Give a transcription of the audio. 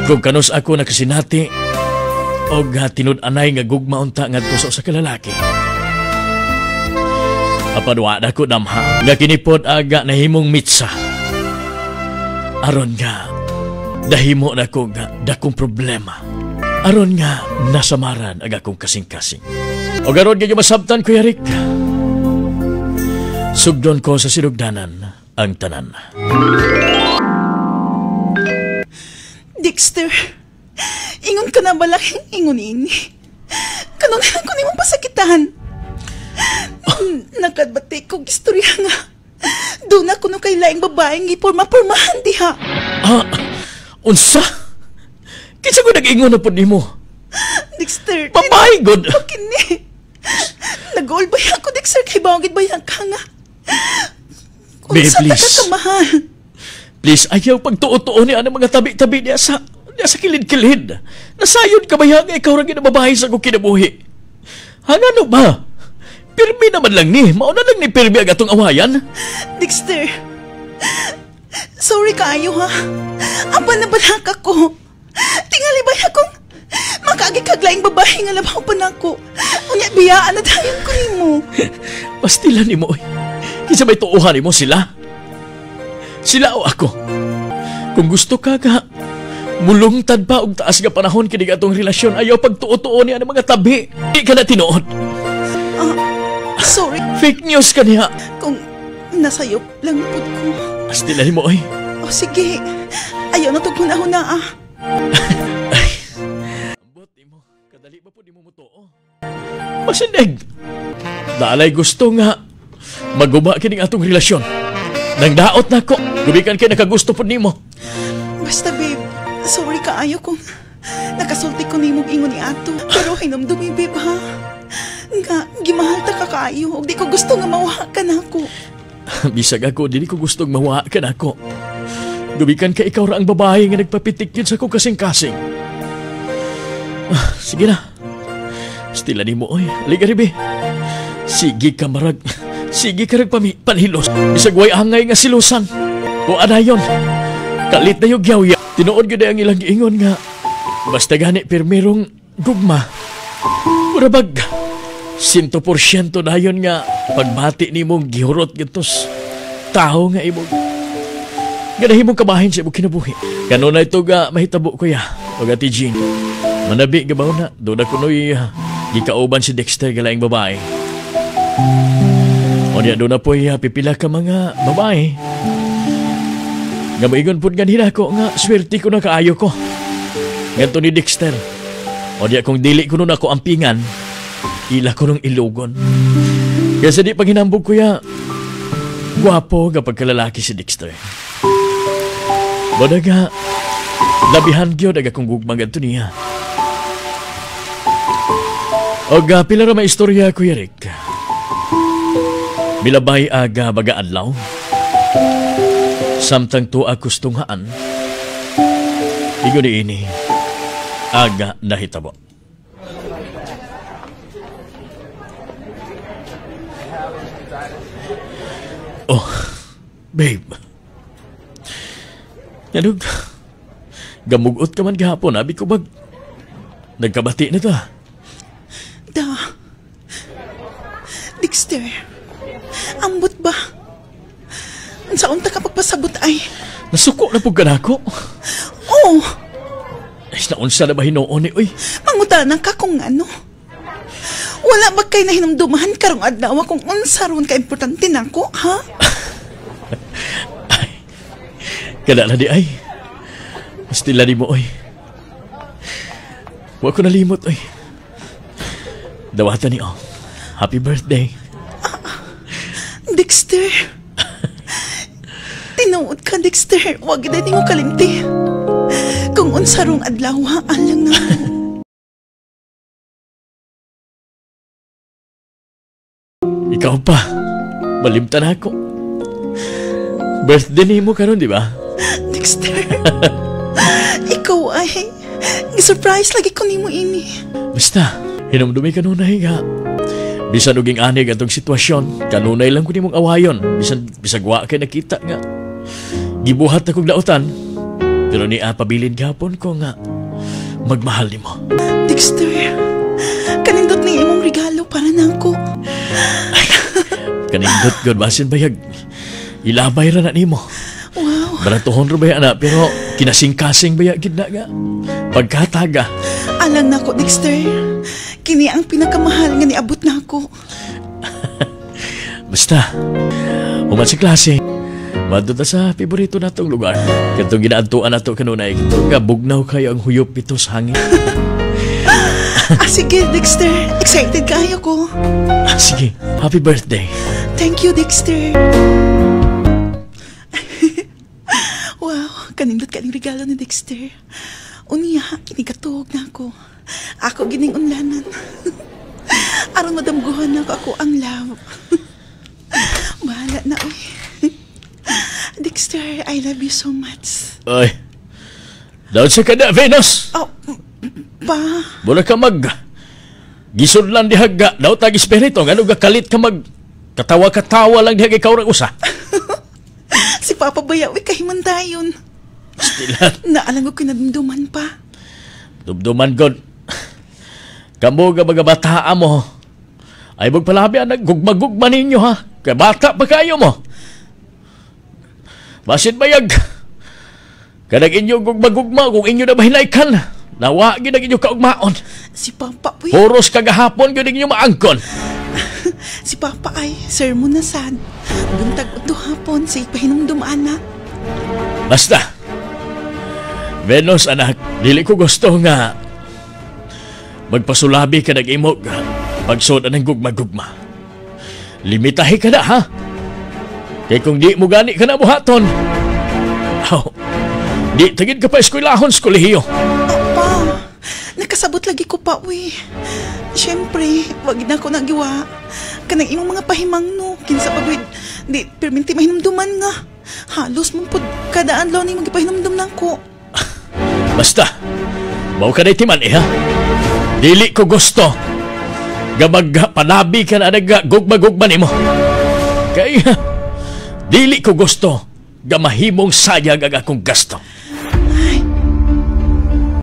Kung kanus ako nakasinati og tinud-anay nga gugma unta ngadto sa usa ka lalaki. Apan wa na ko damha nga kinipod aga nahimong mitsa. Aron nga dahimo na ko nga dakong problema. Aron nga nasamaran ang akong kasing-kasing. O garon nga masabtan, Kuya Rick. Sugdon ko sa sinugdanan ang tanan. Dexter, ingon ka na ba ingon ini? Kanunay ko nimo pasakitan. Nakadbati kog istorya nga. Doon ako no kay laing babaeng gipurma-purmahan diha. Ah, unsa? Kinsa ko nag-ingon na po nimo? Dexter, babae god. Kini. Nag-all ba ako, Dexter, kay bawagid ba ka nga? Babe, please. Ka kamahal. Please, ayaw pagtuo-tuo niya ang mga tabi-tabi niya sa kilid-kilid. Nasayod ka ba yan? Ikaw rin ginababae sa kong kinabuhi. Hangano ba? Pirmi naman lang ni. Mauna lang ni pirmi ang atong awayan. Dexter, sorry kaayo ha. Apan na balak ako. Tingali ba akong makaagi kaglaing babae nga labaw pa nako. Unya, biyaan na dayon ko nimo. Pastila nimo oy. Kinsa may tuohan nimo sila? Sila o ako? Kung gusto ka ka, mulungtad pa og taas nga panahon kini atong relasyon, ayaw pagtuo-tuo niya ng mga tabi. Di ka na tinuod. Sorry. Fake news ka niya. Kung nasayop lang pud ko. Astila nimo oy. O sige, ayaw na tug hunahuna ah. Ay, ambot nimo, kadali ba pud nimo motuo? Masindig. Daalay gusto nga maguba kining atong relasyon. Nang daot na ko, gubikan kay nakagusto pud nimo. Basta babe, sorry kaayo kung nakasulti ko nimo ingon ni ato. Pero hinumdumi babe ha, nga gimahal ta ka kaayo ug di ko gusto nga mawa ka nako. Bisag ako, dili ko gustong mawa ka nako. Gubikan ka ikaw ra ang babae nga nagpapitik yun sa kong kasing-kasing. Ah, sige na. Stila nimo oy. Halika ribi. Sige ka marag. Sige ka rag panhilos. Bisag way angay nga silusan. O anayon. Kalit na yung gyawya. Tinuod gyud ang ilang giingon nga basta gani pirmirong gugma. Murabag 100% dayon nga pagbati nimong gihurot gitos tao nga imong ganahimong kabahin sa imong kinabuhi. Kanunay ito ga mahitabo kuya o Ate Jean. Manabi gabaw na doon ako noy gikauban si Dexter galaing babae. O diya doon na po'y pipila ka mga babae. Nga maingon po ganina ko nga swerte ko na kaayo ko. Ganto ni Dexter. O diya kung dili ko nun ako ampingan, ila ko nung ilugon. Kasi di paghinambog kuya, gwapo kapag kalalaki si Dexter. Badaga, labihan gyud aga kong gugma ganto niya. Og pila ra may istorya Kuya Rick. Milabay aga baga adlaw. Samtang tuwa kustunghaan, igo ni ini aga nahitabo. Oh, babe. Yanog, gamugot ka man gahapon, abi ko bag nagkabati na ta. Da, Dexter, ambot ba? Sa unta ka pagpasabot ay? Nasuko na po ka na ako. Oo. Ay, naunsa na ba hinuon ni, uy? Mangutana ka kung ano. Wala ba kay nahinumdumahan karong adlaw kung unsa ron ka importante nako, ha? Ay, kada na di ay. Bastila di mo, oy. Wa ko nalimot, oy. Dawatan ni, oh. Happy birthday. Dexter. Tinuod ka, Dexter. Wag na mo kalimti. Kung unsa rong adlaw, alang na mo. Ikaw pa. Malimtan ako. Birthday ni mo karon, di ba? Dexter. Ikaw ay surprise lagi ko nimo ini. Basta, hinumdumi ka nunay nga. Bisan uging anig atong sitwasyon, kanunay lang ko nimong awayon. Bisan bisag wa kay nakita nga gibuhat akong dautan. Pero niya pabilin gapon ko nga magmahal nimo. Dexter, kanindot ni imong regalo para nako. Kanindot gud, basin bayag ilabay ra na nimo. Wow. Baratuhon ra baya na, pero kinasing-kasing baya gid na nga pagkataga. Alang nako, Dexter. Kini ang pinakamahal nga niabot nako. Basta, human sa klase, madto ta sa paborito natong lugar. Katong ginaadtuan nato kanunay, katong nga bugnaw kayo ang huyop ito sa hangin. Ah, sige, Dexter. Excited kayo ko. Ah, sige, happy birthday. Thank you, Dexter. Wow, kanindot ka regalo ni Dexter. Unya, inikatuog na ako. Ako gining unlanan. Aron madamguhan na ako ang love. Bahala na, uy. Dexter, I love you so much. Ay, daw sa kada, Venus. Oh, pa. Mula ka mag gisudlan diha ga, daw tag espiritu, ngano ga kalit ka mag katawa-katawa lang diha ikaw ra usa. Si Papa Baya, uy, kahimandayon. Stilan. Naalang ko kinadumduman pa. Dumduman god. Kamo ga mga bataa mo. Ay magpalabi ang naggugma-gugma ninyo ha. Kay bata pa kayo mo. Basin bayag. Kanag inyo gugma-gugma kung inyo na mahinaykan. Nawa gid ang inyo kaugmaon. Si Papa, uy. Puros kagahapon gyud inyo maangkon. Si Papa ay, sermon na sad. Buntag udto hapon, sa ipahinumdum ana. Basta. Venus anak, dili ko gusto nga magpasulabi ka nag-imog pagsud ng gugma-gugma. Limitahi ka na ha. Kay kung di mo gani ka na buhaton, aw, di tagid ka pa eskwelahon sa kolehiyo. Pa, nakasabot lagi ko pa, uy. Siyempre, wag na ako nagiwa. Kanang imong mga pahimang no, kinsa pag di perminti mahinumduman nga. Halos mong pud kada adlaw ni magipahinumdum nako. Basta, mao ka na timan eh ha. Dili ko gusto gamag panabi ka na nag gugma-gugma nimo. Kay dili ko gusto gamahimong sayang ang akong gasto.